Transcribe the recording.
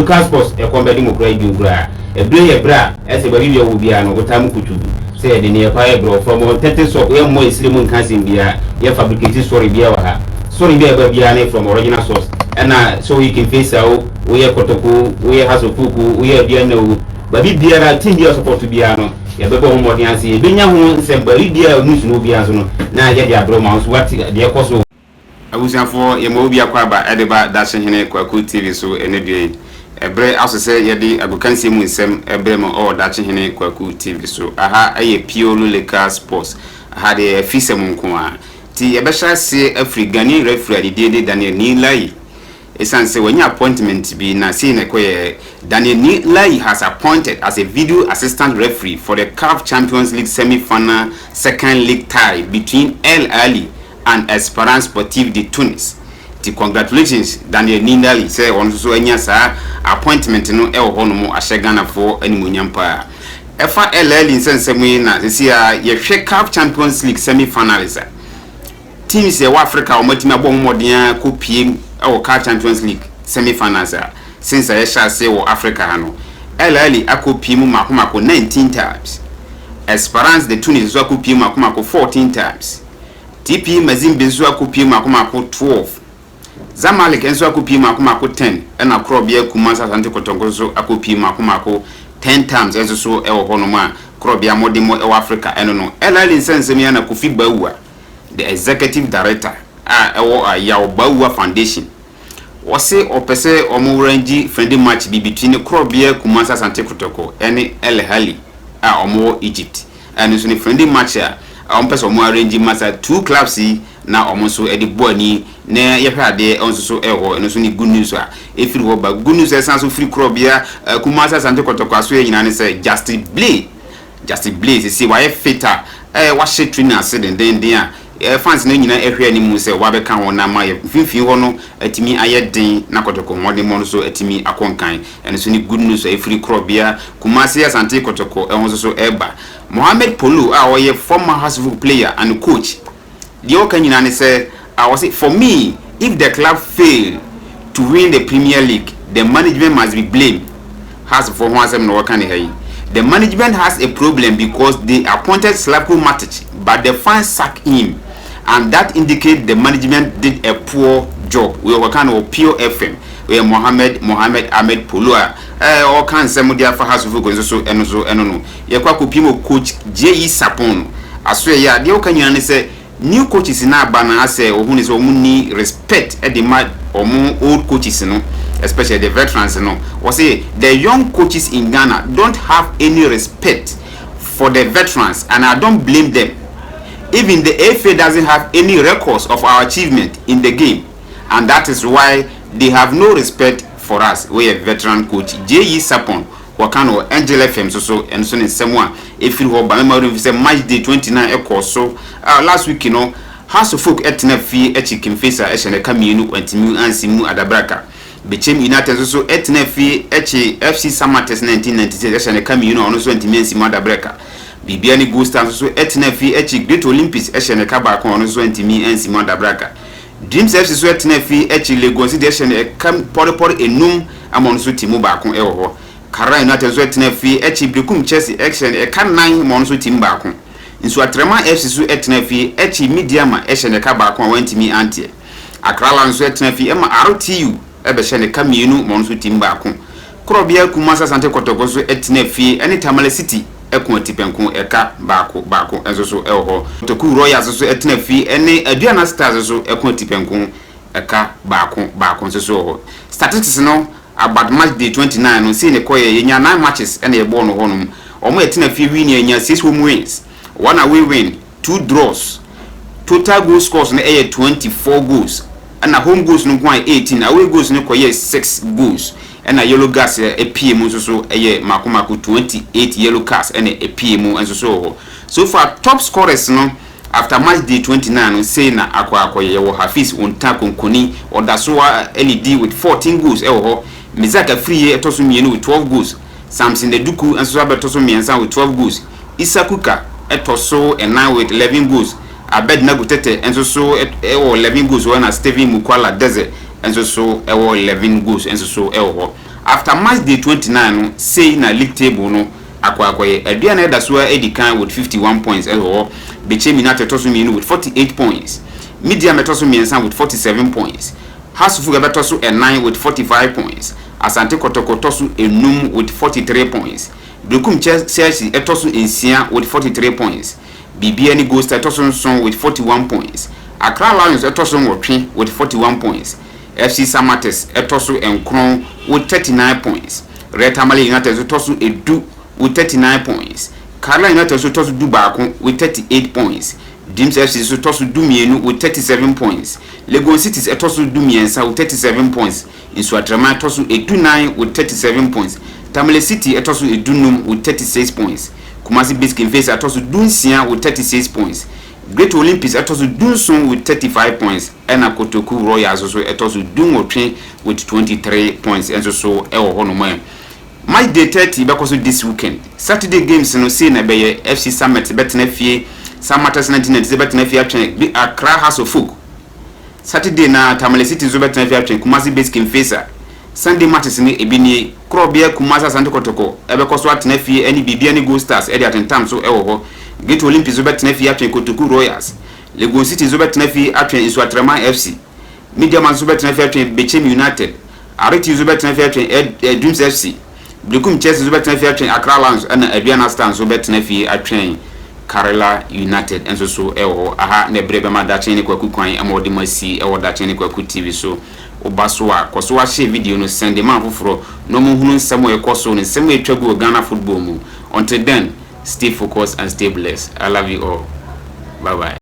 Local sports ɛkɔm bɛde mo koraa bio koraa. Ɛberɛ yɛ berɛ a ɛsɛ baabi biara wɔ biara no wotaa mu kutu sɛ yɛde ne yɛkɔ ayɛ berɛ from authentic source. Yɛmmɔ esire mu nka asɛm biara, yɛ fabricate story biara wɔ ha. Story bi a ɛba biara ne from original source. Ɛna sɛ woyɛ King Faisal o, woyɛ Kotoko, woyɛ Hearts of Oak o, woyɛ Aduana o, baabi biara team biara support biara no, yɛbɛbɔ ho mmɔden ase, yɛbɛnya ho nsɛm baabi biara news no biara so no na yɛde abrɛ ma nso wate deɛ ɛkɔ so. Abusuafoɔ, yɛma obi akɔ aba ɛde ba Dakyehene Kwaku TV so. Ɛnɛ dua yi, ɛberɛ aso sɛ yɛde agokansie mu nsɛm ɛbrɛ mu ɔwɔ Dakyehene Kwaku TV so. Aha ɛyɛ pure local sports. Aha deɛ, ɛfi sɛm nko a nti yɛbɛhyɛ aseɛ afiri Ghanaian referee a ne din de Daniel Nii Laryea. Ɛsiane sɛ wanya appointment bi na sei na ɛkɔyɛ, Daniel Nii Laryea has appointed as a video assistant referee for the CAF Champions League semi-final second leg tie between El Ahly and Esperance Sportive de Tunis. Ti congratulations, Daniel Nii Laryea, sɛ ɔno nso so anya saa appointment no ɛwɔ hɔ nom ahyɛ Ghanafoɔ animuonyam paa. Ɛfa El Ahly nsɛnsɛm yi na sisi a yɛhwɛ CAF Champions League semi-finals a, teams ɛwɔ Africa a wɔatumi abɔ wɔn mmɔden a kɔ pie ɛwɔ CAF Champions League semi-finals a, since a yɛhyɛ ase wɔ Africa ha no, El Ahly akɔ pie mu mako mako 19 times. Esperance de Tunis nso akɔ pie mu mako mako 14 times. TP Mazembe nso akɔ pie mu mako mako 12. Zamalek nso akɔ pie mako mako 10. Ɛna Korɔbea Kumasi Asante Kotoko nso akɔ pie mako mako 10 times nso so ɛwɔ hɔnom a Korɔbea mmɔden mu ɛwɔ Africa. Ɛno no El Ahly nsɛnsɛm yi na Kofi Bawuah, the executive director a ɛwɔ Yaw Bawuah Foundation, wɔse ɔpɛ sɛ ɔmo arrange friendly match bi between Korɔbea Kumasi Asante Kotoko ɛne El Ahly a ɔmo wɔ Egypt. Ɛno nso ne friendly match a ɔmo pɛ sɛ ɔmo arrange ma sa two clubs yi na ɔmo nso ɛde bɔ ani na yɛhwɛ adeɛ. Ɛno nso so ɛwɔ hɔ. Ɛno nso ne good news a efiri hɔ ba. Good news a ɛsan so firi Korɔbea Kumasi Asante Kotoko aso yɛ nyinaa ne sɛ Justin Blay, Justin Blay sisi wayɛ fit a wahyɛ training ase dendenden a fans no nyinaa ɛhwɛ anim sɛ wabɛka ho na ma yɛ mfimfini hɔ no atumi ayɛ den na Kɔtɔkɔ mmɔden no so atumi akɔ nkan. Ɛno nso ne good news a ɛfiri Korɔbea Kumasi Asante Kɔtɔkɔ ɛho nso so ɛreba. Mohammed Polo a ɔyɛ former Hearts player and coach, deɛ ɔka nyinaa ne sɛ a wɔse, "For me, if the club fail to win the Premier League, the management must be blamed." Hearts foɔ ho asɛm na wɔka ne ha yi. "The management has a problem because they appointed Slavko Matic, but the fans sacked him, and that indicate the management did a poor job." Wei wɔka no wɔ Pure FM. Wei Mohammed Mohammed Ahmed Polo a ɔka nsɛm de afa Hearts of Oak nso so. Ɛno so ɛno no yɛkɔ akɔpie mu coach J.E. Sapon no aso ɛyɛ a, deɛ ɔka nyinaa ne sɛ new coaches na aba no asɛ ohun ne sɛ wɔn ni respect ɛde ma wɔn old coaches no, especially the veterans no. Wɔse the young coaches in Ghana don't have any respect for the veterans, and I don't blame them. Even the FA doesn't have any records of our achievement in the game, and that is why they have no respect for us. Wɔyɛ veteran coach J.E. Sapon, wɔka no Angel FM so so. Ɛno so ne nsɛm a ɛfiri hɔ ba. Mɛma wɔn sɛ match day 29 ɛkɔɔ so last week no, Hearts of Oak ɛtena fie akyi King Faisal ɛhyɛ ne ka mmienu, wɔntumi ansi mu adabraka. Bechem United nso so ɛtena fie akyi FC Samartex 1996 ɛhyɛ ne ka mmienu a ɔno nso ntumi ansi mu adabraka. Biribia ne Gold Star nso so ɛtena fie akyi Great Olympics ɛhyɛ ne ka baako a ɔno nso ntumi ansi mu adabraka. Dreams FC so ɛtena fie akyi Legon City ɛhyɛ ne ɛka pɔrepɔre enum ama ɔno nso ti mu baako ɛwɔ hɔ. Karela United nso ɛtena fie akyi Berekum Chelsea ɛhyɛ ne ɛka nan ma ɔno nso ti mu baako. Nsoatreman FC so ɛtena fie akyi Medeama ɛhyɛ ne ka baako a wɔntumi anteɛ. Accra nso ɛtena fie ɛma RTU ɛbɛhyɛ ne ka mmienu ma ɔno nso ti mu baako. Korɔbea Kumasi Asante Kɔtɔkɔ so ɛtena fie ɛne Tamale City ɛko atipɛnko, ɛka baako baako nso so ɛwɔ hɔ. Kotoku Royals nso ɛtena fie ɛne Aduana Stars nso ɛko atipɛnko, ɛka baako baako nso so wɔ hɔ. Statistics no about match day 29 no sei ne kɔyɛ. Yɛnya nine matches ɛna yɛbɔɔ no hɔnom. Wɔn yɛtena fie win, yɛnya six home wins, one away win, two draws. Total goal scores no ɛyɛ 24 goals, ɛna home goals no nko ayɛ 18, away goals no kɔyɛ six goals, ɛna yellow cards epie mu nso so ɛyɛ mako mako 28 yellow cards ɛna epie mu nso so wɔ hɔ. So far, top scorers no after match day 29 no, sei na akɔ akɔyɛ. Yɛwɔ Hafiz Wonta Konkoni, ɔda so a ɛledi with 14 goals ɛwɔ hɔ. Mizak Afriye ɛtɔ so mmienu with 12 goals. Samson Eduku nso so abɛtɔ so mmiɛnsa with 12 goals. Isa Kuka ɛtɔ so ɛnan with 11 goals. Abednego Tete nso so ɛwɔ 11 goals wɔ, na Stephen Mukwala Deze nso so ɛwɔ 11 goals nso so ɛwɔ hɔ. After match day 29 no, sei na league table no akɔ akɔyɛ. Aduana ɛda so a edi kan with 51 points ɛwɔ hɔ. Bechem United ɛtɔ so mmienu with 48 points. Medeama ɛtɔ so mmiɛnsa with 47 points. Hasufo ɛbɛtɔ so ɛnan with 45 points. Asante Kɔtɔkɔ tɔ so enum with 43 points. Berekum Chelsea ɛtɔ so nsia with 43 points. Bibiani Gold Star ɛtɔ so 7 with 41 points. Accra Lions ɛtɔ so 8 with 41 points. FC Samartex ɛtɔ so 9 with 39 points. Real Tamale United nso tɔ so 10 with 39 points. Karela United nso tɔ so 11 with 38 points. Dreams FC nso tɔ so 12 with 37 points. Legon Cities ɛtɔ so 13 with 37 points. Nsoatreman ɛtɔ so 14 with 37 points. Tamale City ɛtɔ so 15 with 36 points. Kumasi Biskin Face ɛtɔ so 16 with 36 points. Great Olympics ɛtɔ so 17 with 35 points. Ɛna Kotoku Royals nso ɛtɔ so 18 with 23 points ɛnso so ɛwɔ hɔnom. Match day 30 bɛkɔ so this weekend. Saturday games no, sei na ɛbɛyɛ. FC Summit bɛtena fie, Samartex 1996 bɛtena fie atwɛn Accra Hearts of Oak Saturday, na Tamale City nso bɛtena fie atwɛn Kumasi Base King Faisal. Sunday matches no ebi nie: Korɔbea Kumasi Asante Kɔtɔkɔ ɛbɛkɔ so atena fie ɛne Bibiani Gold Stars ɛde atentam so ɛwɔ hɔ. Great Olympics nso bɛtena fie atwɛn Kotoku Royals. Legon City nso bɛtena fie atwɛn Nsoatreman FC. Medeama nso bɛtena fie atwɛn Bechem United. Areti nso bɛtena fie atwɛn Dreams FC. Berekum Chelsea nso bɛtena fie atwɛn Accra Lions, ɛna Aduana Star nso bɛtena fie atwɛn Karela United nso so ɛwɔ hɔ. Aha na ɛberɛ bɛma Dakye ne Kwaku kwan ɛma wɔde mo asi ɛwɔ Dakye ne Kwaku TV so. Woba so a, kɔ so ahyɛ video no, send ma foforɔ na ɔmo hunu nsɛm a ɛkɔ so ne nsɛm a ɛtwa gu wɔ Ghana football mu. Until then, stay focused and stay blessed. I love you all. Bye bye.